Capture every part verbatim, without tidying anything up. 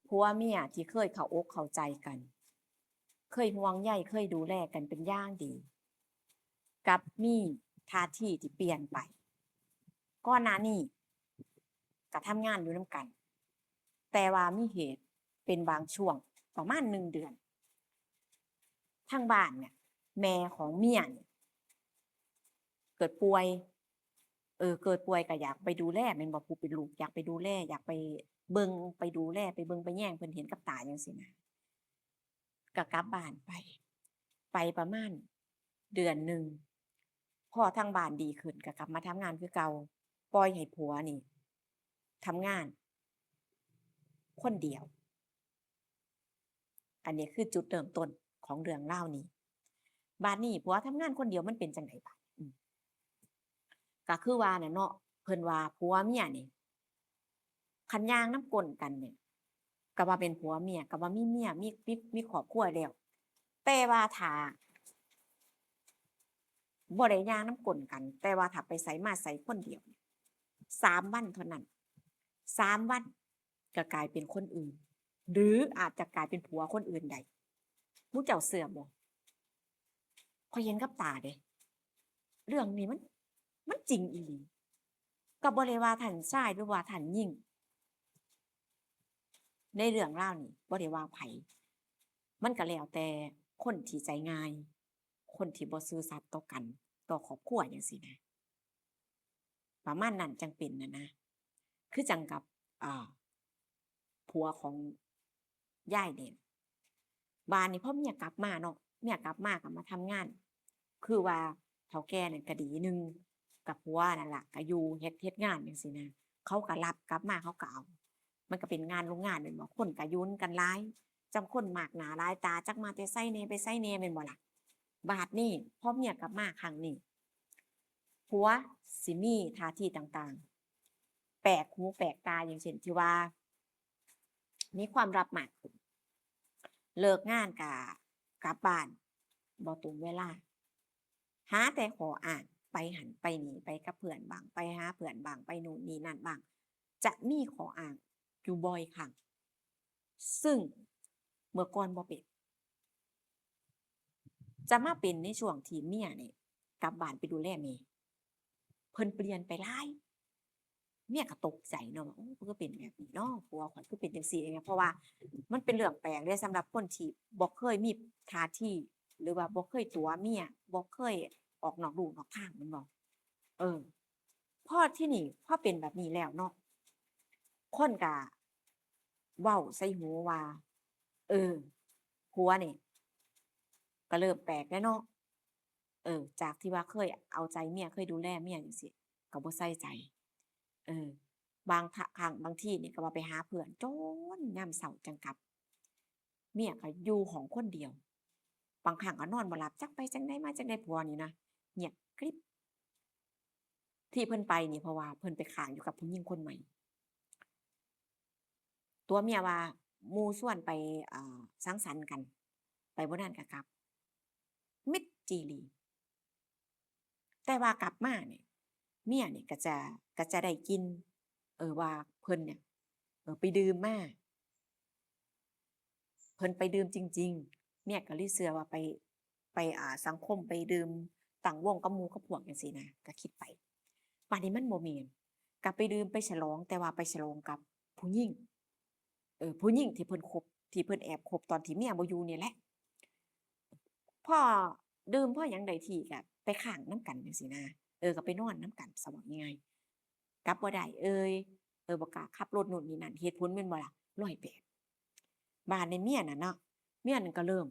ผัวเมียที่เคยเข้าอกเข้าใจกัน เคยห่วงใย เคยดูแลกันเป็นอย่างดี กลับมีท่าทีที่เปลี่ยนไป ก่อนหน้านี้ก็ทำงานอยู่นำกัน แต่ว่ามีเหตุเป็นบางช่วงประมาณหนึ่งเดือน ทางบ้านเนี่ย แม่ของเมียเนี่ย เกิดป่วย เออ เกิดป่วยก็อยากไปดูแลแม่นบ่ ผู้เป็นลูกอยากไปดูแล อยากไปเบิ่งไปดูแล ไปเบิ่งไปแยงเพิ่นเห็นกับตาจั่งซี้นะ ก็กลับบ้านไป ไปประมาณเดือนหนึ่ง พอทางบ้านดีขึ้นก็กลับมาทำงานคือเก่า ปล่อยให้ผัวนี่ทำงานคนเดียว อันนี้คือจุดเริ่มต้นของเรื่องราวนี้ บาดนี้ผัวทำงานคนเดียวมันเป็นจั่งใดบาด อืม ก็คือว่าน่ะเนาะ เพิ่นว่าผัวเมียนี่ คันย่างนำก้นกันเนี่ย ก็ว่าเป็นผัวเมีย ก็ว่ามีเมีย มี มี มีครอบครัวแล้ว แต่ว่าถ้าบ่ได้ย่างนำก้นกัน แต่ว่าถ้าไปไสมาไสคนเดียวเนี่ย สามวันเท่านั้น สามวัน ก็กลายเป็นคนอื่น หรืออาจจะกลายเป็นผัวคนอื่นได้ หมู่เจ้าเชื่อบ่ ข้อยเห็นกับตาเด้ เรื่องนี้มัน มันจริงอีหลี ก็บ่ได้ว่าท่านชายหรือว่าท่านหญิง ในเรื่องราวนี้บ่ได้ว่าไผ มันก็แล้วแต่คนที่ใจง่าย คนที่บ่ซื่อสัตย์ต่อกัน ต่อครอบครัวจั่งซี้นะ ประมาณนั้นจั่งเป็นน่ะนะ คือจั่งกับ อ่า ผัวของยายนี่ บาดนี้พอเมียกลับมาเนาะ เมียกลับมาก็มาทำงาน คือว่าเฒ่าแก่นั่นก็ดี หนึ่ง กับผัวนั่นล่ะ ก็อยู่เฮ็ด เฮ็ดงานจั่งซี้นะ เขาก็รับกลับมา เขาก็เอา มันก็เป็นงานโรงงานแม่นบ่ คนก็อยู่นำกันหลาย จั่งคนมากหน้าหลายตา จักมาแต่ไสแหน่ ไปไสแหน่ แม่นบ่ล่ะ บาดนี้พอเมียกลับมาครั้งนี้ ผัวสิมีท่าทีต่างๆ แปลกหูแปลกตา อย่างเช่นที่ว่า มีความลับมากขึ้น เลิกงานก็กลับบ้านบ่ตรงเวลา หาแต่ข้ออ้าง ไปหั้นไปนี่ ไปกับเพื่อนบ้าง ไปหาเพื่อนบ้าง ไปนู่นนี่นั่นบ้าง จะมีข้ออ้างอยู่บ่อยครั้ง ซึ่งเมื่อก่อนบ่เป็น จะมาเป็นในช่วงที่เมียนี่กลับบ้านไปดูแลแม่ เพิ่นเปลี่ยนไปหลาย เมียก็ตกใจเนาะว่า โอ้ เพิ่นคือเป็นแบบนี้เนาะ ผัวข้อยคือเป็นจั่งซี้ เพราะว่ามันเป็นเรื่องแปลกเด้ สำหรับคนที่บ่เคยมีท่าที หรือว่าบ่เคยตั๋วเมีย บ่เคยออกนอกลู่นอกทางแม่นบ่ เออ พอทีนี้ พอเป็นแบบนี้แล้วเนาะ คนก็เว้าใส่หูว่า เออ ผัวนี่ก็เริ่มแปลกแล้วเนาะ เออ จากที่ว่าเคยเอาใจเมีย เคยดูแลเมียจั่งซี้ ก็บ่ใส่ใจ เออ บางทะ ครั้ง บางทีนี่ก็ว่าไปหาเพื่อนจนยามเช้าจั่งกลับ เมียก็อยู่ห้องคนเดียว บางครั้งก็นอนบ่หลับ จักไปจั่งใดมาจั่งใด ผัวนี่นะ เงียบกริบ ที่เพิ่นไปนี่เพราะว่าเพิ่นไปค้างอยู่กับผู้หญิงคนใหม่ ตั๋วเมียว่าหมู่ชวนไป อ่า สังสรรค์กัน ไปบ่นานก็กลับ มิดจีหลี แต่ว่ากลับมานี่ เมียนี่ก็จะ ก็จะได้กลิ่น เออ ว่าเพิ่นเนี่ย เออ ไปดื่มมา เพิ่นไปดื่มจริงๆ เมียก็เลยเชื่อว่าไป ไป อ่า สังคม ไปดื่มตั้งวงกับหมู่กับพวกจั่งซี้นะ ก็คิดไป บาดนี้มันบ่แม่น ก็ไปดื่มไปฉลอง แต่ว่าไปฉลองกับผู้หญิง เออ ผู้หญิงที่เพิ่นคบ ที่เพิ่นแอบคบตอนที่เมียบ่อยู่นี่แหละ พอดื่มพอหยังได้ที่ก็ไปค้างนำกันจั่งซี้นะ เออ ก็ไปนอนนำกัน ซะเว้าง่ายๆ กลับบ่ได้เอ่ย เออ บ่กล้าขับรถนู่นนี่นั่น เหตุผลแม่นบ่ล่ะ ร้อยแปด บาดนี้เมียน่ะเนาะ เมียนั่นก็เริ่ม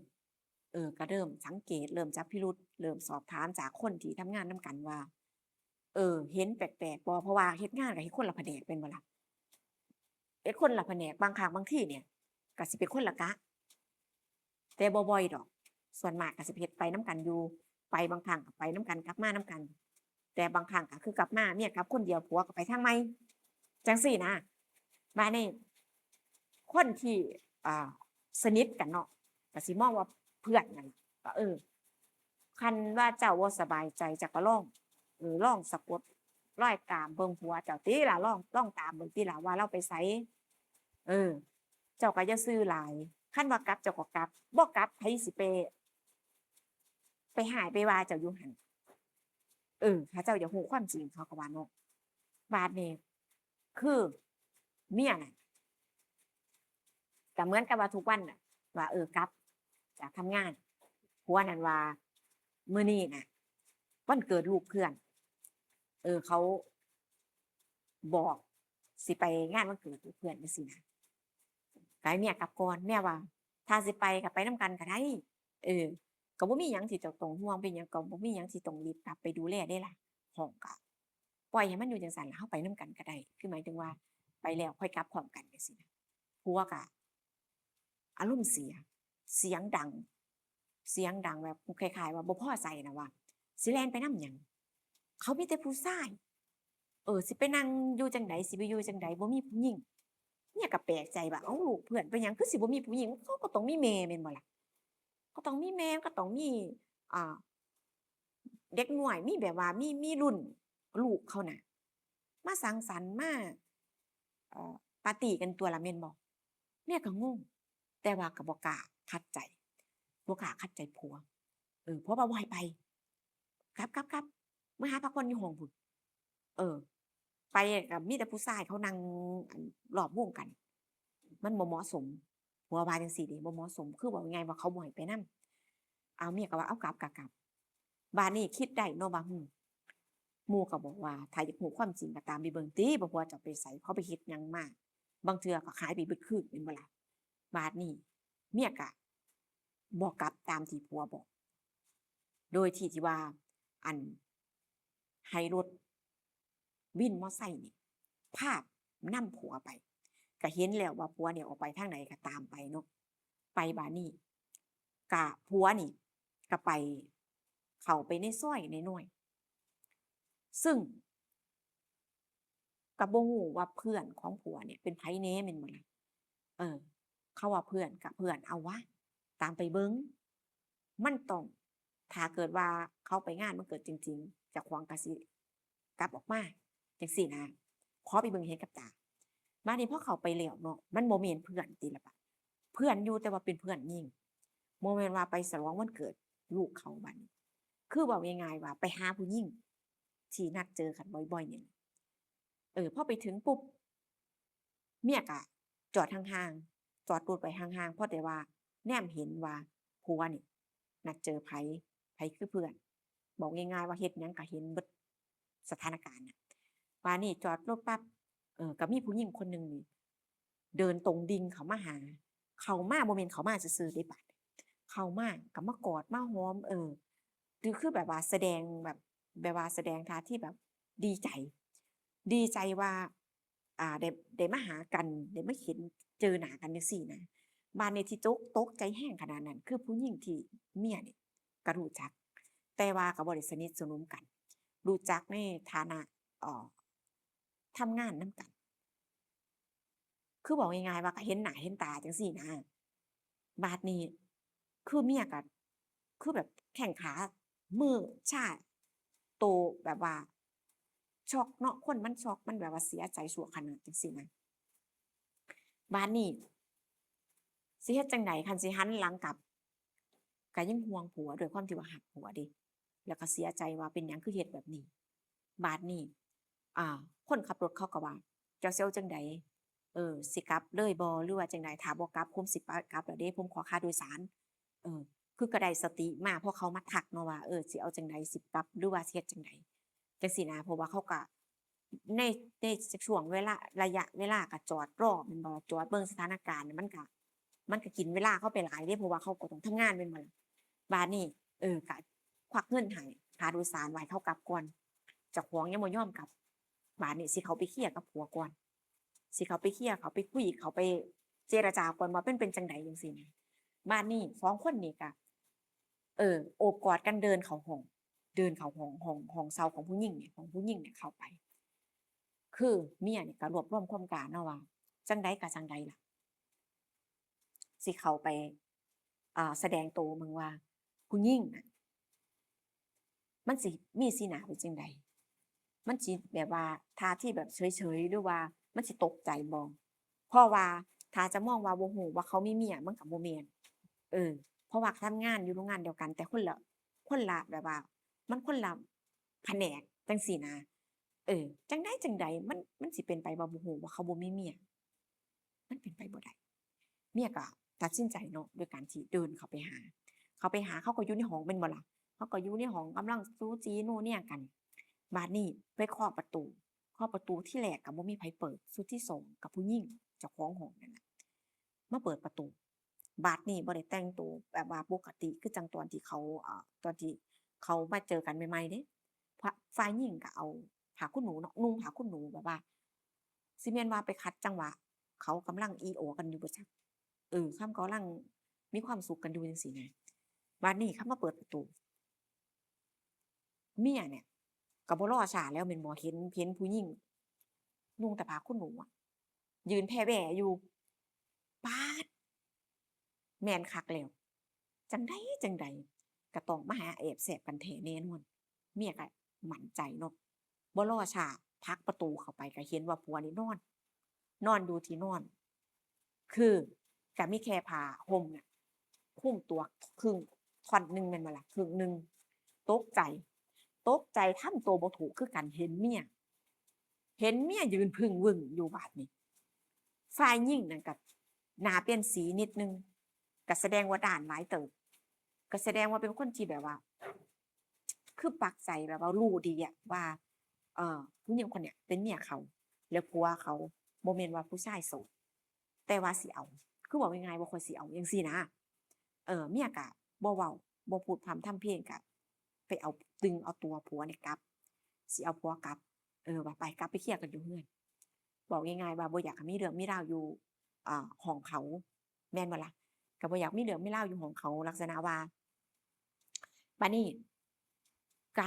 เออ ก็เริ่มสังเกต เริ่มจับพิรุธ เริ่มสอบถามจากคนที่ทำงานนำกันว่า เออ เห็นแปลกๆบ่ เพราะว่าเฮ็ดงานก็เฮ็ดคนละแผนกแม่นบ่ล่ะ เฮ็ดคนละแผนก บางครั้งบางทีเนี่ย ก็สิเป็นคนละกะ แต่บ่บ่อยดอก ส่วนมากก็สิเฮ็ดไปนำกันอยู่ ไปบางครั้งก็ไปนำกัน กลับมานำกัน แต่บางครั้งก็คือกลับมา เมียกลับคนเดียว ผัวก็ไปทางใหม่ จั่งซี้นะ บาดนี้ คนที่ อ่า สนิทกันเนาะ ก็สิมองว่าเพื่อนนั่นล่ะ ก็ เออ คันว่าเจ้าบ่สบายใจ เจ้าก็ลอง เออ ลองสะกดรอยตามเบิ่งผัวเจ้าติล่ะ ลอง ลองตามเบิ่งติล่ะว่าลาวไปไส เออ เจ้าก็อย่าซื่อหลาย คันว่ากลับเจ้าก็กลับ บ่กลับไผสิไป ไปฮ้ายไปว่าเจ้าอยู่หั่น เออ ถ้าเจ้าอยากฮู้ความจริง เขาก็ว่าเนาะ บาดนี้ คือ เมียน่ะ ก็เหมือนกับว่าทุกวันน่ะ ว่า เออ กลับจากทำงาน ผัวนั่นว่า มื้อนี้น่ะ วันเกิดลูกเพื่อน เออ เขาบอกสิไปงานวันเกิดลูกเพื่อนจั่งซี้นะ ก็ให้เมียกลับก่อน เมียว่า ถ้าสิไปก็ไปนำกันก็ได้ เออ ก็บ่มีหยังที่เจ้าต้องห่วง เป็นหยังก็บ่มีหยังที่ต้องรีบกลับไปดูแลเด้ล่ะ ห้องก็ปล่อยให้มันอยู่จั่งซั้นล่ะ เฮาไปนำกันก็ได้ คือหมายถึงว่าไปแล้วค่อยกลับพร้อมกันจั่งซี้นะ ผัวก็อารมณ์เสีย เสียงดัง เสียงดังแบบคล้ายๆว่าบ่พอใจน่ะว่า สิแล่นไปนำหยัง เขามีแต่ผู้ชาย เออ สิไปนั่งอยู่จั่งใด สิไปอยู่จั่งใด บ่มีผู้หญิง เมียก็แปลกใจว่า เอ้า ลูกเพื่อนเป็นหยังคือสิบ่มีผู้หญิง เขาก็ต้องมีแม่แม่นบ่ล่ะ ก็ต้องมีแม่ ก็ต้องมี อ่า เด็กน้อย มีแบบว่า มี มีรุ่นลูกเขาน่ะ มาสังสรรค์ มา เอ่อ ปาร์ตี้กันตั่วล่ะแม่นบ่ เมียก็งง แต่ว่าก็บ่กล้าขัดใจ บ่กล้าขัดใจผัว เออ ผัวว่าบ่ให้ไป กลับ กลับ กลับ เมือหาพักผ่อนอยู่ห้องพู้น เออ ไปก็มีแต่ผู้ชายเขานั่ง อัน ล้อมวงกัน มันบ่เหมาะสม ผัวว่าจั่งซี้เด้ บ่เหมาะสม คือเว้าง่ายๆว่าเขาบ่ให้ไปนำ เอา เมียก็ว่า เอา กลับก็กลับ บาดนี้คิดได้เนาะว่า อืม หมู่ก็บอกว่า ถ้าอยากฮู้ความจริงก็ตามไปเบิ่งติ ว่าผัวเจ้าไปไส เขาไปเฮ็ดหยังมา บางเทื่อก็หายไปเบิดคืนแม่นบ่ล่ะ บาดนี้ เมียก็บ่กลับตามที่ผัวบอก โดยที่ ที่ว่า อัน ให้รถวินมอไซค์นี่ พานำผัวไป ก็เห็นแล้วว่าผัวเนี่ยออกไปทางใดก็ตามไปเนาะ ไปบาดนี้ ก็ผัวนี่ก็ไป เข้าไปในซอยน้อยๆ ซึ่ง ก็บ่ฮู้ว่าเพื่อนของผัวเนี่ยเป็นไผแหน่แม่นบ่ล่ะ เออ เขาว่าเพื่อนก็เพื่อน เอาวะ ตามไปเบิ่ง มันต้อง ถ้าเกิดว่าเขาไปงานวันเกิดจริงๆ เจ้าของก็สิกลับออกมา จั่งซี้นะ ขอไปเบิ่งเห็นกับตา บาดนี้พอเข้าไปแล้วเนาะ มันบ่แม่นเพื่อนติล่ะบาด เพื่อนอยู่แต่ว่าเป็นเพื่อนหญิง บ่แม่นว่าไปฉลองวันเกิดลูกเขาบาดนี้ คือเว้าง่ายๆว่าไปหาผู้หญิงที่นัดเจอกันบ่อยๆ นี่แหละ เออ พอไปถึงปุ๊บ เมียก็จอดห่างๆ จอดรถไว้ห่างๆ เพราะแต่ว่าแนมเห็นว่าผัวนี่นัดเจอไผ ไผคือเพื่อน บอกง่ายๆว่าเฮ็ดหยังก็เห็นเบิดสถานการณ์น่ะ บาดนี้จอดรถปั๊บ เออ ก็มีผู้หญิงคนหนึ่งนี่ เดินตรงดิ่งเข้ามาหา เข้ามา บ่แม่นเข้ามาซื่อๆเด้บาด เข้ามาก็มากอดมาหอม เออ คือ คือแบบว่าแสดงแบบ แบบว่าแสดงท่าที่แบบดีใจ ดีใจว่า อ่า ได้ ได้มาหากัน ได้มาเห็นเจอหน้ากันจั่งซี้นะ บาดนี้ที่ตก ตกใจแฮงขนาดนั้น คือผู้หญิงที่เมียนี่ก็รู้จัก แต่ว่าก็บ่ได้สนิทสนมกัน รู้จักในฐานะ เอ่อ ทำงานนำกัน คือเว้าง่ายๆว่าก็เห็นหน้าเห็นตาจั่งซี้นะ บาดนี้ คือเมียก็ คือแบบแข้งขา มือชา โตแบบว่า ช็อกเนาะ คนมันช็อก มันแบบว่าเสียใจชั่วขณะจั่งซี้นะ บาดนี้ สิเฮ็ดจั่งใด คันสิหันหลังกลับ ก็ยังห่วงผัว ด้วยความที่ว่าฮักผัวเด้ แล้วก็เสียใจว่าเป็นหยังคือเฮ็ดแบบนี้ บาดนี้ อ่า คนขับรถเขาก็ว่า เจ้าสิเอาจั่งใด เออ สิกลับเลยบ่ หรือว่าจั่งใด ถ้าบ่กลับ ผมสิไปกลับแล้วเด้ ผมขอค่าโดยสาร เออ คือก็ได้สติมา พอเขามาทักเนาะว่า เออ สิเอาจั่งใด สิกลับ หรือว่าสิเฮ็ดจั่งใด จั่งซี้นะ เพราะว่าเขาก็ ใน ในช่วงเวลา ระยะเวลาก็จอดรอแม่นบ่ จอดเบิ่งสถานการณ์น่ะ มันก็ มันก็กินเวลาเขาไปหลายเด้ เพราะว่าเขาก็ต้องทำงานแม่นบ่ล่ะ บาดนี้ เออ ก็ควักเงินให้ ค่าโดยสาร ว่าให้เขากลับก่อน เจ้าของยังบ่ยอมกลับ บาดนี้สิเข้าไปเคลียร์กับผัวก่อน สิเข้าไปเคลียร์ เข้าไปคุย เข้าไปเจรจาก่อนว่ามันเป็นจั่งใดจั่งซี้นะ บาดนี้สองคนนี่ก็ เออ โอบกอดกันเดินเข้าห้อง เดินเข้าห้อง ห้อง ห้องเช่าของผู้หญิงเนี่ย ของผู้หญิงเนี่ยเข้าไป คือเมียนี่ก็รวบรวมความกล้าเนาะว่า จั่งใดก็จั่งใดล่ะ สิเข้าไป อ่า แสดงโตเบิ่งว่า ผู้หญิงน่ะ มันสิมีสีหน้าเป็นจั่งใด มันสิแบบว่าท่าทีแบบเฉยๆ หรือว่ามันสิตกใจบ่ เพราะว่า ถ้าจะมองว่าบ่ฮู้ว่าเขามีเมีย มันก็บ่แม่น เออ เพราะว่าทำงานอยู่โรงงานเดียวกัน แต่คนละ คนละแบบว่า มันคนละแผนกจั่งซี้นะ เออ จั่งใดจั่งใด มัน มันสิเป็นไปว่าบ่ฮู้ว่าเขาบ่มีเมีย มันเป็นไปบ่ได้ เมียก็ตัดสินใจเนาะ โดยการที่เดินเข้าไปหา เข้าไปหา เขาก็อยู่ในห้องแม่นบ่ล่ะ เขาก็อยู่ในห้องกำลังสูสีนัวเนียกัน บาดนี้ไปเคาะประตู เคาะประตูทีแรกก็บ่มีไผเปิด สุดที่สองก็ผู้หญิงเจ้าของห้องนั่นล่ะ มาเปิดประตู บาดนี้บ่ได้แต่งตัวแบบว่าปกติ คือจั่งตอนที่เขา เอ่อ ตอนที่เขามาเจอกันใหม่ๆเด้ ฝ่า- ฝ่ายหญิงก็เอาผ้าขนหนูเนาะ นุ่งผ้าขนหนูแบบว่า สิแม่นว่าไปขัดจังหวะ เขากำลังอี๋ออกันอยู่บ่จัก เออ คำกำลังมีความสุขกันอยู่จั่งซี้นะ บาดนี้เขามาเปิดประตู เมียเนี่ยก็บ่รอช้าแล้วแม่นบ่ เห็น เห็นผู้หญิงนุ่งแต่ผ้าขนหนูอะ ยืนแผ่แว่อยู่ ป๊าด แม่นคักแล้ว จั่งใดจั่งใดก็ต้องมาหาแอบแซบกันแท้แน่นอน เมียก็มั่นใจเนาะ บ่รอช้า ผลักประตูเข้าไปก็เห็นว่าผัวนี่นอน นอนอยู่ที่นอน คือก็มีแค่ผ้าห่มน่ะคลุมตัวครึ่ง ท่อนหนึ่งแม่นบ่ล่ะ ครึ่งหนึ่ง ตกใจ ตกใจทำตัวบ่ถูกคือกัน เห็นเมีย เห็นเมียยืนผึ้งวึ่งอยู่บาดนี้ ฝ่ายหญิงนั่นก็หน้าเปลี่ยนสีนิดนึง ก็แสดงว่าด้านหลายเติบ ก็แสดงว่าเป็นคนที่แบบว่า คือปักใจแบบว่ารู้ดีอะว่า เอ่อ ผู้หญิงคนเนี้ยเป็นเมียเขา แล้วผัวเขาบ่แม่นว่าผู้ชายโสด แต่ว่าสิเอา คือเว้าง่ายๆว่าข้อยสิเอาจั่งซี้นะ เออ เมียก็บ่เว้า บ่พูดพร่ำทำเพลง ก็ไปเอา ดึงเอาตัวผัวนี่กลับ สิเอาผัวกลับ เออ ว่าไป กลับไปเคลียร์กันอยู่เฮือน เว้าง่ายๆว่าบ่อยากให้มีเรื่องมีราวอยู่ อ่า ห้องเขา แม่นบ่ล่ะ ก็บ่อยากมีเรื่องมีราวอยู่ห้องเขา ลักษณะว่า บาดนี้ ก็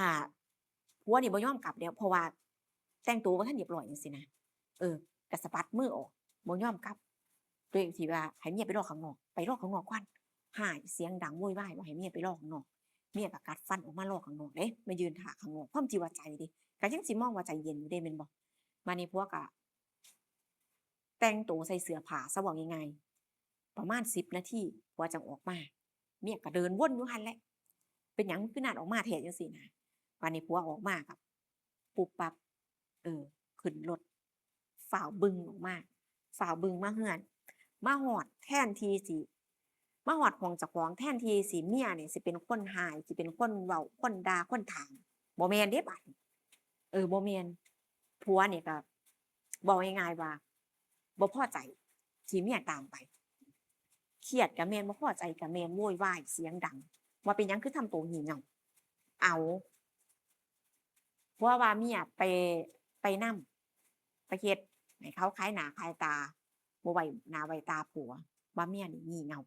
ผัวนี่บ่ยอมกลับแล้ว เพราะว่าแต่งตัวบ่ทันเรียบร้อยจั่งซี้นะ เออ ก็สะบัดมือออก บ่ยอมกลับ โดยที่ว่าให้เมียไปรอข้างนอก ไปรอข้างนอกก่อน ฮ้าย เสียงดังโวยวายว่าให้เมียไปรอข้างนอก เมียก็กัดฟันออกมารอข้างนอกเด้ มายืนท่าข้างนอก ความจริงว่าใจเด้ ก็ยังสิมองว่าใจเย็นอยู่เด้ แม่นบ่ บาดนี้ผัวก็ แต่งตัวใส่เสื้อผ้าซะ เว้าง่ายๆ ประมาณสิบนาที ผัวจั่งออกมา เมียก็เดินวนอยู่หั่นแหละ เป็นหยังคือนัดออกมาแท้จั่งซี้นะ บาดนี้ผัวออกมาก็ปุ๊บปั๊บ เออ ขึ้นรถ ฟ้าวบึ่งออกมา ฟ้าวบึ่งมาเฮือน มาฮอดแทนที่สิ มาฮอดห้องเจ้าของ แทนที่สิเมียนี่สิเป็นคนฮ้าย สิเป็นคนเว้า คนด่า คนถาม บ่แม่นเด้บาดนี้ เออ บ่แม่น ผัวนี่ก็เว้าง่ายๆว่า บ่พอใจที่เมียตามไป เครียดก็แม่น บ่พอใจก็แม่น โวยวายเสียงดัง ว่าเป็นหยังคือทำตัวงี่เง่า เอา ผัวว่าเมียไป ไปนำ ไปเฮ็ดให้เขาขายหน้าขายตา บ่ไว้หน้าไว้ตาผัว ว่าเมียนี่งี่เง่า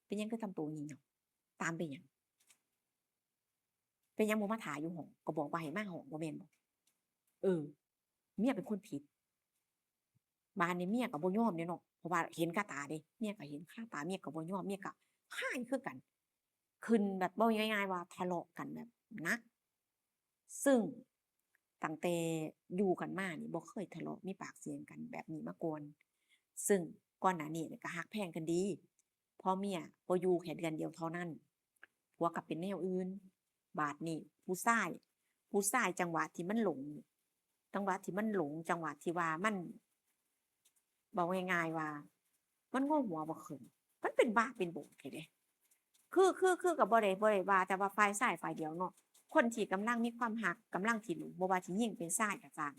เป็นหยังคือทำตัวงี่เง่า ตามไปหยัง เป็นหยังบ่มาถ่าอยู่ห้อง ก็บอกว่าให้มาห้อง บ่แม่นบ่ เออ เมียเป็นคนผิด บาดนี้เมียก็บ่ยอมเด้เนาะ เพราะว่าเห็นคาตาเด้ เมียก็เห็นคาตา เมียก็บ่ยอม เมียก็ฮ้ายคือกัน ขึ้นแบบ เว้าง่ายๆว่าทะเลาะกันแบบหนัก ซึ่งตั้งแต่อยู่กันมานี่บ่เคยทะเลาะมีปากเสียงกันแบบนี้มาก่อน ซึ่งก่อนหน้านี้นี่ก็ฮักแพงกันดี พอเมียบ่อยู่แค่เดือนเดียวเท่านั้น ผัวก็เป็นแนวอื่น บาดนี้ผู้ชาย ผู้ชายจังหวะที่มันหลง จังหวะที่มันหลง จังหวะที่ว่ามัน เว้าง่ายๆว่า มันงมหัวบ่ขึ้น มันเป็นบ้าเป็นบอไปเด้ คือ คือ คือก็บ่ได้ บ่ได้ว่าแต่ว่าฝ่ายชายฝ่ายเดียวเนาะ คนที่กำลังมีความฮัก กำลังสิหลง บ่ว่าสิหญิงเป็นชายก็ตาม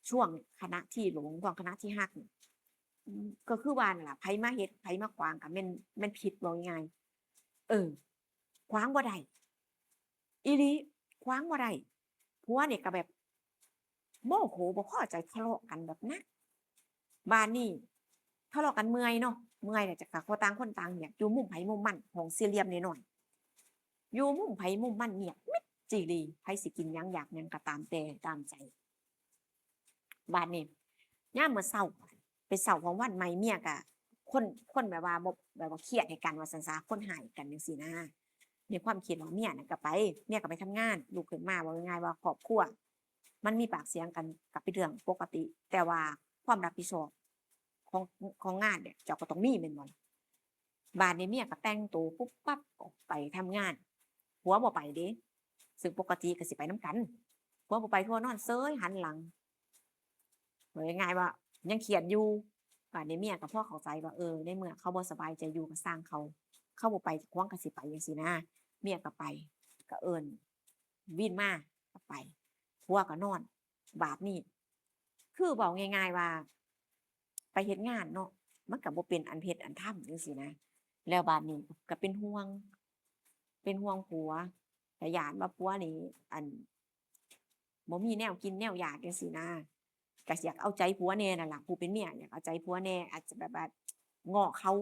ช่วงขณะที่หลง ช่วงขณะที่ฮักนี่ อืม ก็คือว่านั่นล่ะ ไผมาเฮ็ด ไผมาขวางก็แม่น แม่นผิด เว้าง่ายๆ เออ ขวางบ่ได้ อีหลี ขวางบ่ได้ ผัวนี่ก็แบบโมโห บ่พอใจ ทะเลาะกันแบบหนัก บาดนี้ทะเลาะกันเมื่อยเนาะ เมื่อยแล้วจั่งก็ต่างคนต่างเงียบ อยู่มุมไผมุมมัน ห้องสี่เหลี่ยมน้อยๆ อยู่มุมไผมุมมัน เงียบมิดจีหลี ไผสิกินหยังอยากหยังก็ตามแต่ตามใจ บาดนี้ยามมื้อเช้า เป็นเช้าของวันใหม่ เมียก็ คน คนแบบว่าบ่ แบบว่าเครียดให้กันว่าซั่นซะ คนฮ้ายกันจั่งซี้นะ ในความคิดว่าเมียน่ะก็ไป เมียก็ไปทำงาน ลุกขึ้นมา เว้าง่ายๆว่าครอบครัวมันมีปากเสียงกันก็เป็นเรื่องปกติ แต่ว่าความรับผิดชอบ ของ ของงานเนี่ย เจ้าก็ต้องมีแม่นบ่ล่ะ บาดนี้เมียก็แต่งตัวปุ๊บปั๊บออกไปทำงาน ผัวบ่ไปเด้ ซึ่งปกติก็สิไปนำกัน ผัวบ่ไป ผัวนอนเซยหันหลัง เว้าง่ายๆว่ายังเครียดอยู่ บาดนี้เมียก็พอเข้าใจว่า เออ ในเมื่อเขาบ่สบายใจอยู่ก็ซ่างเขา เขาบ่ไป เจ้าของก็สิไปจั่งซี้นะ เมียก็ไป ก็เอิ้นวินมา ก็ไป ผัวก็นอน บาดนี้ คือเว้าง่ายๆว่า ไปเฮ็ดงานเนาะ มันก็บ่เป็นอันเฮ็ดอันทำจั่งซี้นะ แล้วบาดนี้ก็เป็นห่วง เป็นห่วงผัว ก็ย้านว่าผัวนี่ อั่น บ่มีแนวกินแนวอยากจั่งซี้นะ ก็อยากเอาใจผัวแหน่นั่นล่ะ ผู้เป็นเมียอยากเอาใจผัวแหน่ อาจจะแบบว่าง้อเขา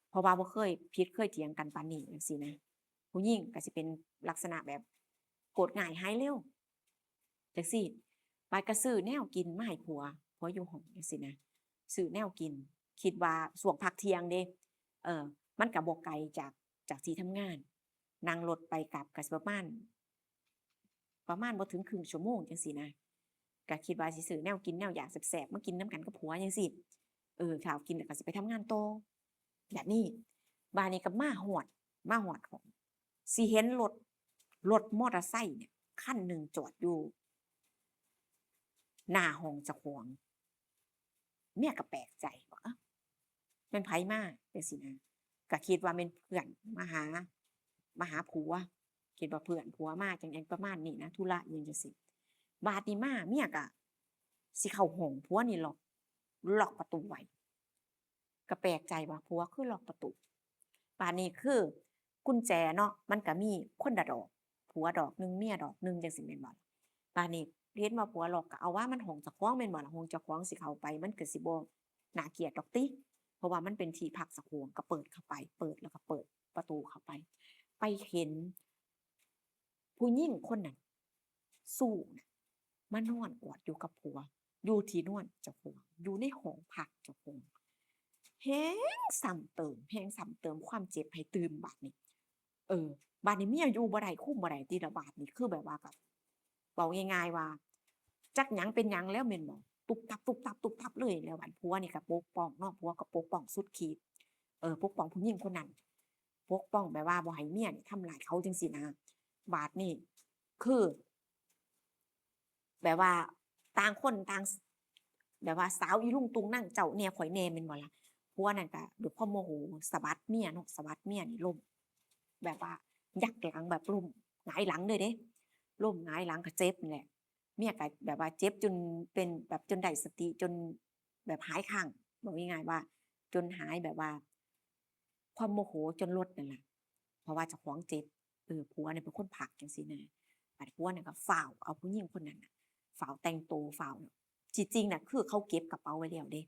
เพราะว่าบ่เคยผิดเคยเถียงกันปานนี้จั่งซี้นะ ผู้หญิงก็สิเป็นลักษณะแบบโกรธง่ายหายเร็ว จั่งซี้ บาดก็ซื้อแนวกินมาให้ผัว ผัวอยู่ห้องจั่งซี้นะ ซื้อแนวกิน คิดว่าช่วงพักเที่ยงเด้ เออ มันก็บ่ไกลจาก จากที่ทำงาน นั่งรถไปกลับก็สิประมาณ ประมาณบ่ถึงครึ่งชั่วโมงจั่งซี้นะ ก็คิดว่าสิซื้อแนวกินแนวอยากแซ่บๆมากินนำกันกับผัวจั่งซี้ เออ ถ้าเอากินแล้วก็สิไปทำงานต่อ แบบนี้ บาดนี้ก็มาฮอด มาฮอดห้อง สิเห็นรถ รถมอเตอร์ไซค์เนี่ย คันหนึ่งจอดอยู่ หน้าห้องเจ้าของ เมียก็แปลกใจว่า เอ๊ะ แม่นไผมา จั่งซี้นะ ก็คิดว่าแม่นเพื่อนมาหา มาหาผัว คิดว่าเพื่อนผัวมาจั่งใดประมาณนี้นะ ธุระอิหยังจั่งซี้ บาดนี้มา เมียก็สิเข้าห้อง ผัวนี่ล็อก ล็อกประตูไว้ ก็แปลกใจว่าผัวคือล็อกประตู บาดนี้คือกุญแจเนาะ มันก็มีคนละดอก ผัวดอกหนึ่ง เมียดอกหนึ่งจั่งซี้แม่นบ่ล่ะ บาดนี้เห็นว่าผัวล็อกก็เอาว่ามันห้องเจ้าของแม่นบ่ล่ะ ห้องเจ้าของสิเข้าไปมันก็สิบ่น่าเกลียดดอกติ เพราะว่ามันเป็นที่พักเจ้าของ ก็เปิดเข้าไป เปิดแล้วก็เปิดประตูเข้าไป ไปเห็น ผู้หญิงคนนั้น สู้น่ะ มานอนกอดอยู่กับผัว อยู่ที่นอนเจ้าของ อยู่ในห้องพักเจ้าของ แฮงซ้ำเติม แฮงซ้ำเติมความเจ็บให้ตื่มบาดนี้ เออ บาดนี้เมียอยู่บ่ได้ คุมบ่ได้ติล่ะ บาดนี้คือแบบว่าก็ เว้าง่ายๆว่า จักหยังเป็นหยังแล้วแม่นบ่ ตุ๊บตับ ตุ๊บตับ ตุ๊บตับเลย แล้วอันผัวนี่ก็ปกป้องเนาะ ผัวก็ปกป้องสุดขีด เออ ปกป้องผู้หญิงคนนั้น ปกป้องแบบว่าบ่ให้เมียนี่ทำร้ายเขาจั่งซี้นะ บาดนี้คือ แบบว่าต่างคนต่าง แบบว่าสาวอีลุงตุงนางเจ้าแหน่ข้อยแหน่แม่นบ่ล่ะ ผัวนั่นก็ด้วยความโมโหสะบัดเมียเนาะ สะบัดเมียนี่ล้ม แบบว่ายักหลังแบบล้มหงายหลังเลยเด้ ล้มหงายหลังก็เจ็บนั่นแหละ เมียก็แบบว่าเจ็บจนเป็นแบบจนได้สติ จนแบบหายคลั่ง เว้าง่ายๆว่า จนหายแบบว่า ความโมโหจนลดนั่นล่ะ เพราะว่าเจ้าของเจ็บ เออ ผัวเนี่ยเป็นคนผลักจั่งซี้นะ บาดผัวเนี่ยก็ฟ้าวเอาผู้หญิงคนนั้นน่ะ ฟ้าวแต่งโต ฟ้าว ที่จริงน่ะคือเขาเก็บกระเป๋าไว้แล้วเด้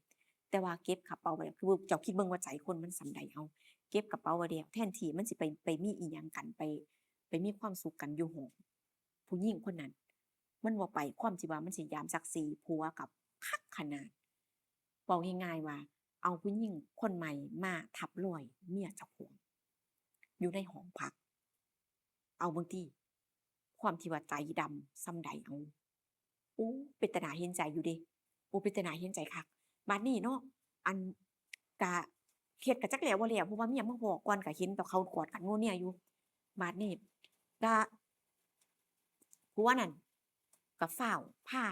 แต่ว่าเก็บกระเป๋าไว้แล้ว คือเจ้าคิดเบิ่งว่าใจคนมันส่ำใด เอา เก็บกระเป๋าไว้แล้ว แทนที่มันสิไป ไปมีอิหยังกัน ไป ไปมีความสุขกันอยู่ห้อง ผู้หญิงคนนั้น มันบ่ไป ความที่ว่ามันสิหยามศักดิ์ศรีผัวกับคักขนาด เว้าง่ายๆว่า เอาผู้หญิงคนใหม่มาทับรอยเมียเจ้าของ อยู่ในห้องพัก เอาเบิ่งติ ความที่ว่าใจดำส่ำใด เอา โอ้ เป็นตาน่าเห็นใจอยู่เด้ โอ้ เป็นตาน่าเห็นใจคัก บาดนี้เนาะ อัน กะเฮ็ดกะจักแล้วบ่แล้ว เพราะว่าเมียมาพ้อก่อน กะเห็นแต่เขากอดกันงัวเนียอยู่ บาดนี้กะ ผัวนั่นกะฟ้าวพา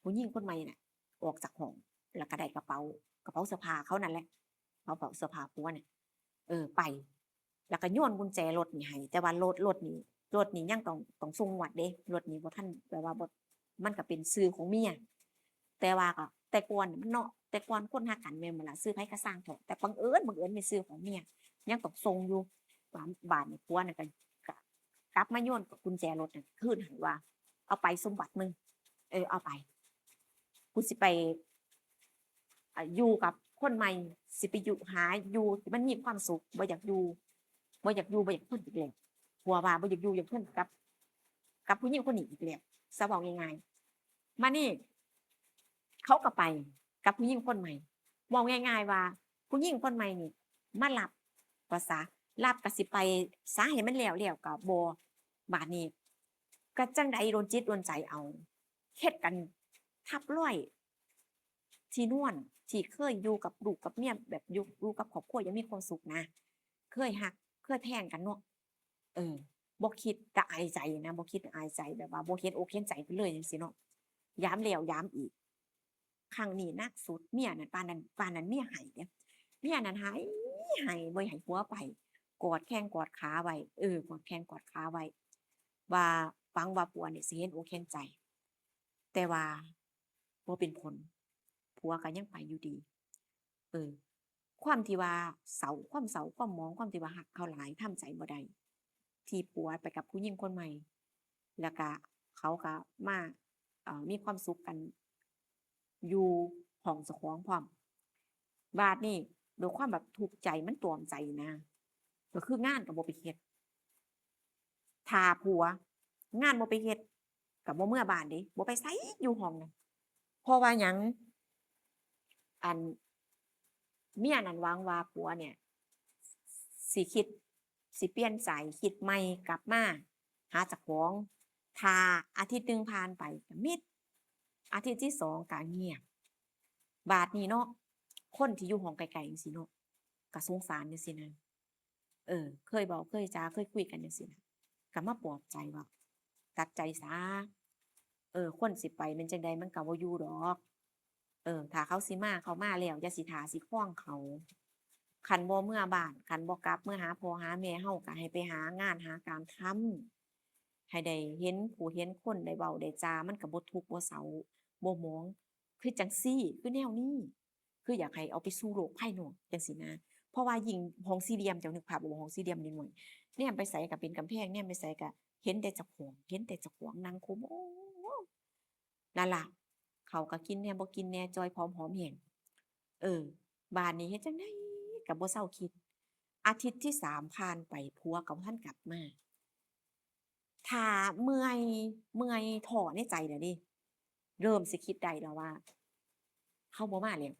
ผู้หญิงคนใหม่น่ะ ออกจากห้อง แล้วกะได้กระเป๋า กระเป๋าเสื้อผ้าเขานั่นแหละ กระเป๋าเสื้อผ้าผัวเนี่ย เออ ไป แล้วกะโยนกุญแจรถนี่ให้ แต่ว่ารถ รถนี่ รถนี่ยังต้อง ต้องส่งงวดเด้ รถนี่บ่ทัน แบบว่าบ่ มันกะเป็นชื่อของเมีย แต่ว่าก็ แต่ก่อนน่ะมันเนาะ แต่ก่อนคนฮักกันแม่นบ่ล่ะ ชื่อไผกะซ่างเถาะ แต่บังเอิญ บังเอิญเป็นชื่อของเมีย ยังต้องส่งอยู่ บาด บาดนี่ผัวนั่นกะ กะกลับมาโยนกุญแจรถนั่นคืนให้ว่า เอาไปสมบัติมึง เออ เอาไป กูสิไป อ่ะ อยู่กับคนใหม่ สิไปอยู่ หาอยู่ที่มันมีความสุข บ่อยากอยู่ บ่อยากอยู่ บ่อยากทนอีกแล้ว ผัวว่าบ่อยากอยู่ อยากทนกับ กับผู้หญิงคนนี้อีกแล้ว ซะเว้าง่ายๆ มานี่ เขาก็ไปกับผู้หญิงคนใหม่ เว้าง่ายๆว่า ผู้หญิงคนใหม่นี่มารับ ว่าซะ รับก็สิไปซะให้มันแล้วๆ ก็บ่ บาดนี้ ก็จั่งใดโดนจิตโดนใจเอา เฮ็ดกันทับรอย ที่นอน ที่เคยอยู่กับลูกกับเมีย แบบอยู่ อยู่กับครอบครัวอย่างมีความสุขนะ เคยฮัก เคยแพงกันเนาะ เออ บ่คิดแต่อายใจนะ บ่คิดแต่อายใจ แบบว่าบ่เห็นอกเห็นใจกันเลยจั่งซี้เนาะ ย้ำแล้วย้ำอีก ครั้งนี้หนักสุด เมียนั่น ปานนั้น ปานนั้นเมียไห้เด้ เมียนั่นไห้ ไห้ บ่อยากให้ผัวไป กอดแข้งกอดขาไว้ เออ กอดแข้งกอดขาไว้ ว่าหวังว่าผัวนี่สิเห็นอกเห็นใจ แต่ว่าบ่เป็นผล ผัวก็ยังไปอยู่ดี เออ ความที่ว่าเศร้า ความเศร้า ความหมอง ความที่ว่าฮักเขาหลาย ทำใจบ่ได้ ที่ผัวไปกับผู้หญิงคนใหม่ แล้วก็เขาก็มา เอ่อ มีความสุขกัน อยู่ห้องเจ้าของพร้อม บาดนี้ด้วยความแบบทุกข์ใจ มันตรอมใจนะ ก็คืองานก็บ่ไปเฮ็ด ท่าผัว งานบ่ไปเฮ็ด ก็บ่เมือบ้านเด้ บ่ไปไส อยู่ห้องนั่น เพราะว่าหยัง อัน เมียนั่นหวังว่าผัวเนี่ย สิคิด สิเปลี่ยนใจ คิดใหม่ กลับมาหาเจ้าของ ถ้าอาทิตย์หนึ่งผ่านไปก็มิด อาทิตย์ที่สองก็เงียบ บาดนี้เนาะ คนที่อยู่ห้องไกลๆจั่งซี้เนาะ ก็สงสารจั่งซี้นะ เออ เคยเว้า เคยจา เคยคุยกันจั่งซี้นะ ก็มาปลอบใจว่า ตัดใจซะ เออ คนสิไปแม่นจั่งใดมันก็บ่อยู่ดอก เออ ถ้าเขาสิมา เขามาแล้ว อย่าสิท่าสิคองเขา คันบ่เมือบ้าน คันบ่กลับเมือหาพ่อหาแม่ เฮาก็ให้ไปหางานหาการทำ ให้ได้เห็นผู้เห็นคน ได้เว้าได้จา มันก็บ่ทุกข์บ่เศร้า บ่หมอง คือจั่งซี้ คือแนวนี้ คืออยากให้เอาไปสู่โลกภายนอกจั่งซี้นะ เพราะว่ายิ่งห้องสี่เหลี่ยม เจ้านึกภาพออกบ่ ห้องสี่เหลี่ยมน้อยๆ แนมไปไสก็เป็นกำแพง แนมไปไสก็เห็นแต่เจ้าของ เห็นแต่เจ้าของนั่งคุม โอ้ นั่นล่ะ ข้าวก็กินแหน่ บ่กินแหน่ จ่อยผอมหอมแห้ง เออ บาดนี้เฮ็ดจั่งใดก็บ่เซาคิด อาทิตย์ที่สามผ่านไป ผัวก็บ่ทันกลับมา ท่าเมื่อย เมื่อยท้อในใจแล้วเด้ เริ่มสิคิดได้แล้วว่า เขาบ่มาแล้ว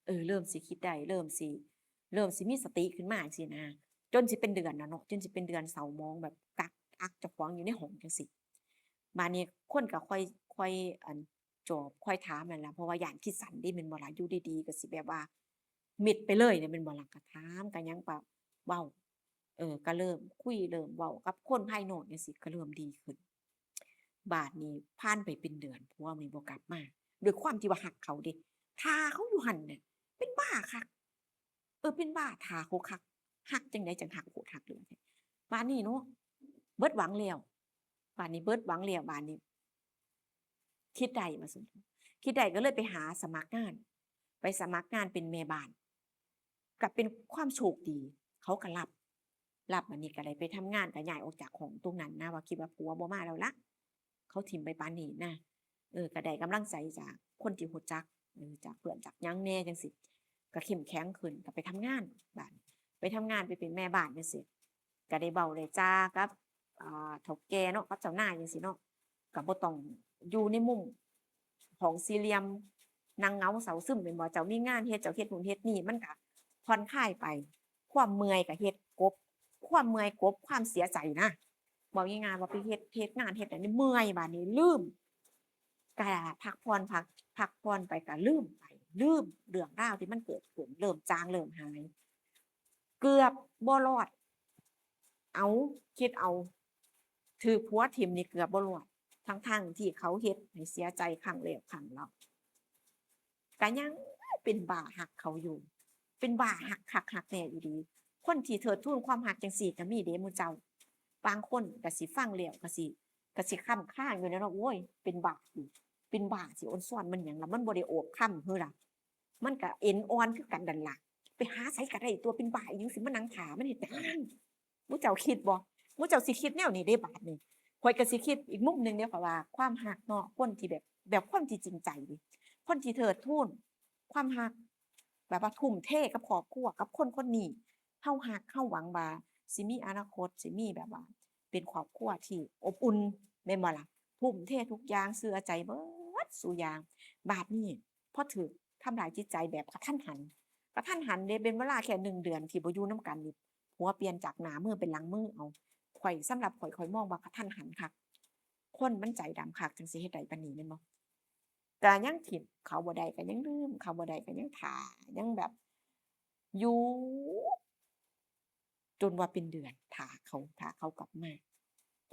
เออ เริ่มสิคิดได้ เริ่มสิ เริ่มสิมีสติขึ้นมาจั่งซี้นะ จนสิเป็นเดือนน่ะเนาะ จนสิเป็นเดือนเศร้าหมอง แบบกัก กักเจ้าของอยู่ในห้องจั่งซี้ บาดนี้คนก็ค่อย ค่อย อัน จอบ ค่อยถามนั่นล่ะ เพราะว่าย้านคิดสั้นเด้ แม่นบ่ล่ะ อยู่ดีๆ ก็สิแบบว่ามิดไปเลยเนี่ย แม่นบ่ล่ะ ก็ถาม ก็หยัง ก็เว้า เออ ก็เริ่มคุย เริ่มเว้ากับคนภายนอกจั่งซี้ ก็เริ่มดีขึ้น บาดนี้ผ่านไปเป็นเดือน ผัวนี่บ่กลับมา ด้วยความที่ว่าฮักเขาเด้ ท่าเขาอยู่หั่นน่ะ เป็นบ้าคัก เออ เป็นบ้าท่าเขาคัก ฮักจั่งใดจั่งฮักโพดฮักโลแท้ บาดนี้เนาะ เบิดหวังแล้ว บาดนี้เบิดหวังแล้ว บาดนี้ คิดได้ว่าซั่น คิดได้ก็เลยไปหาสมัครงาน ไปสมัครงานเป็นแม่บ้าน ก็เป็นความโชคดี เขาก็รับ รับ บาดนี้ก็ได้ไปทำงาน ก็ย้ายออกจากห้องตรงนั้นนะ ว่าคิดว่าผัวบ่มาแล้วละ เขาถิ่มไปปานนี้นะ เออ ก็ได้กำลังใจจากคนที่รู้จัก เออ จากเพื่อนจากหยังแหน่จั่งซี้ ก็เข้มแข็งขึ้น ก็ไปทำงาน บาดนี้ ไปทำงาน ไปเป็นแม่บ้านจั่งซี้ ก็ได้เว้าได้จากับ อ่า เฒ่าแก่เนาะ กับเจ้านายจั่งซี้เนาะ ก็บ่ต้องอยู่ในมุมห้องสี่เหลี่ยม นั่งเหงาเศร้าซึมแม่นบ่ เจ้ามีงานเฮ็ด เจ้าเฮ็ดนู่นเฮ็ดนี่ มันก็ผ่อนคลายไป ความเมื่อยก็เฮ็ดกลบ ความเมื่อยกลบความเสียใจนะ เว้าง่ายๆ ว่าไปเฮ็ด เฮ็ดงานเฮ็ดอันนี้เมื่อย บาดนี้ลืม ก็พักผ่อน พัก พักผ่อนไปก็ลืมไป ลืมเรื่องราวที่มันเกิดขึ้น เริ่มจาง เริ่มหาย เกือบบ่รอด เอา คิดเอา ถืกผัวถิ่มนี่เกือบบ่รอด ทั้งๆ ที่เขาเฮ็ดให้เสียใจครั้งแล้วครั้งเล่า ก็ยังเป็นบ้าฮักเขาอยู่ เป็นบ้าฮักคักฮักแน่อีหลี คนที่เทิดทูนความฮักจั่งซี้ก็มีเด้หมู่เจ้า บางคนก็สิฟังแล้วก็สิ ก็สิค้ำคาอยู่แหน่เนาะ โอ้ย เป็นบ้าอยู่ เป็นบ้าสิออนซอนมันหยังล่ะ มันบ่ได้โอบค้ำหือล่ะ มันก็เอ็นอ่อนคือกันนั่นล่ะ ไปหาไสก็ได้ตั๊ว เป็นบ้าอีหยังสิมานั่งท่ามันเฮ็ดหยัง หมู่เจ้าคิดบ่ หมู่เจ้าสิคิดแนวนี้เด้บาดนี้ ข้อยก็สิคิดอีกมุมหนึ่งเด้ ข้อยว่าความฮักเนาะ คนที่แบบ แบบคนที่จริงใจเด้ คนที่เทิดทูนความฮัก แบบว่าทุ่มเทกับครอบครัว กับคนคนนี้ เฮาฮัก เฮาหวังว่าสิมีอนาคต สิมีแบบว่าเป็นครอบครัวที่อบอุ่น แม่นบ่ล่ะ ทุ่มเททุกอย่าง เชื่อใจเบิดซุอย่าง บาดนี้พอถูกทำลายจิตใจแบบกะทันหัน กะทันหันเด้ เป็นเวลาแค่หนึ่งเดือนที่บ่อยู่นำกันนี่ ผัวเปลี่ยนจากหน้ามือเป็นหลังมือเอา ข้อย สำหรับข้อย ข้อยมองว่ากะทันหันคัก คนมันใจดำคัก จั่งสิเฮ็ดได้ปานนี้แม่นบ่ ก็ยังถิ่มเขาบ่ได้ ก็ยังลืมเขาบ่ได้ ก็ยังท่า ยังแบบ อยู่ จนว่าเป็นเดือน ท่าเขา ท่าเขากลับมา ก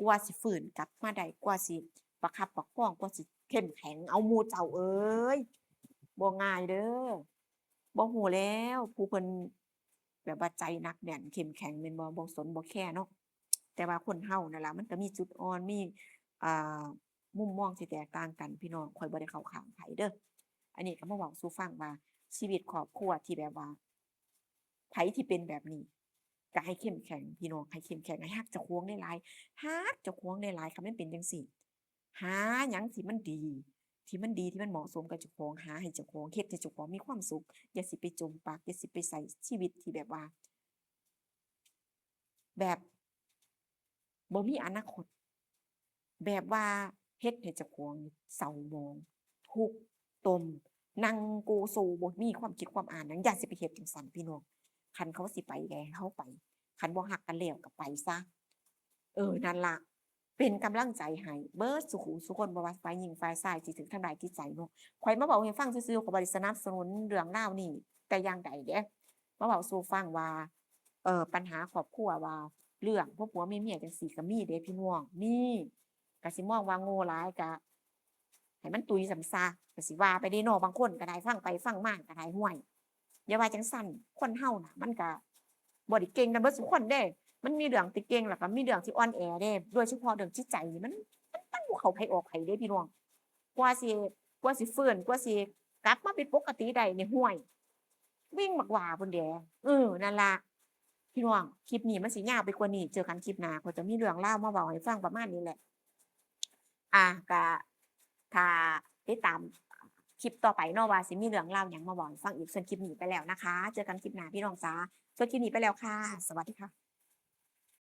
ว่าสิฟื้นกลับมาได้ กว่าสิประคับประคอง กว่าสิเข้มแข็ง เอาหมู่เจ้าเอ๋ย บ่ง่ายเด้อ บ่ฮู้แล้ว ผู้เพิ่นแบบว่าใจหนักแน่นเข้มแข็งแม่นบ่ บ่สนบ่แคร์เนาะ แต่ว่าคนเฮานั่นล่ะ มันก็มีจุดอ่อน มี อ่า มุมมองที่แตกต่างกันพี่น้อง ข้อยบ่ได้เข้าข้างไผเด้อ อันนี้ก็มาเว้าสู่ฟังว่า ชีวิตครอบครัวที่แบบว่า ไผที่เป็นแบบนี้ ก็ให้เข้มแข็งพี่น้อง ให้เข้มแข็ง ให้ฮักเจ้าของหลายๆ ฮักเจ้าของหลายๆ คันมันเป็นจั่งซี้ หาหยังที่มันดี ที่มันดี ที่มันเหมาะสมกับเจ้าของ หาให้เจ้าของ เฮ็ดให้เจ้าของมีความสุข อย่าสิไปจมปลัก อย่าสิไปใช้ชีวิตที่แบบว่า แบบ บ่มีอนาคต แบบว่าเฮ็ดให้เจ้าของเศร้าหมอง ทุกข์ตม นั่งโกโซ บ่มีความคิดความอ่านหยัง อย่าสิไปเฮ็ดจั่งซั้นพี่น้อง คันเขาสิไปก็ให้เขาไป คันบ่ฮักกันแล้วก็ไปซะ เออ นั่นล่ะ เป็นกำลังใจให้เบิดซุผู้ซุคน บ่ว่าฝ่ายหญิงฝ่ายชาย ที่ถูกทำร้ายจิตใจเนาะ ข้อยมาเว้าให้ฟังซื่อๆ ข้อยบ่ได้สนับสนุนเรื่องราวนี้แต่อย่างใดเด้ มาเว้าสู่ฟังว่า เอ่อ ปัญหาครอบครัวว่า เรื่องผัวๆ เมียๆ จั่งซี้ก็มีเด้พี่น้อง มี ก็สิมองว่าโง่หลายก็ให้มันตุยซ้ำซะ ก็สิว่าไปเด้เนาะ บางคนก็ได้ ฟังไปฟังมาก็ได้ ห่วย อย่าว่าจั่งซั้น คนเฮาน่ะ มันก็บ่ได้เก่งกันเบิดซุคนเด้ มันมีเรื่องที่เก่ง แล้วก็มีเรื่องที่อ่อนแอเด้ โดยเฉพาะเรื่องจิตใจนี่มัน มัน มันบ่เข้าไผออกไผเด้พี่น้อง กว่าสิ กว่าสิฟื้น กว่าสิกลับมาเป็นปกติได้นี่ ห่วย วิ่งบักหว้าพุ้นเด้ เออ นั่นล่ะ พี่น้อง คลิปนี้มันสิยาวไปกว่านี้ เจอกันคลิปหน้า ข้อยจะมีเรื่องราวมาเว้าให้ฟังประมาณนี้แหละ อ่ะ ก็ถ้าติดตามคลิปต่อไปเนาะ ว่าสิมีเรื่องราวหยังมาเว้าให้ฟังอีก ส่วนคลิปนี้ไปแล้วนะคะ เจอกันคลิปหน้าพี่น้องจ๋า ส่วนคลิปนี้ไปแล้วค่ะ สวัสดีค่ะ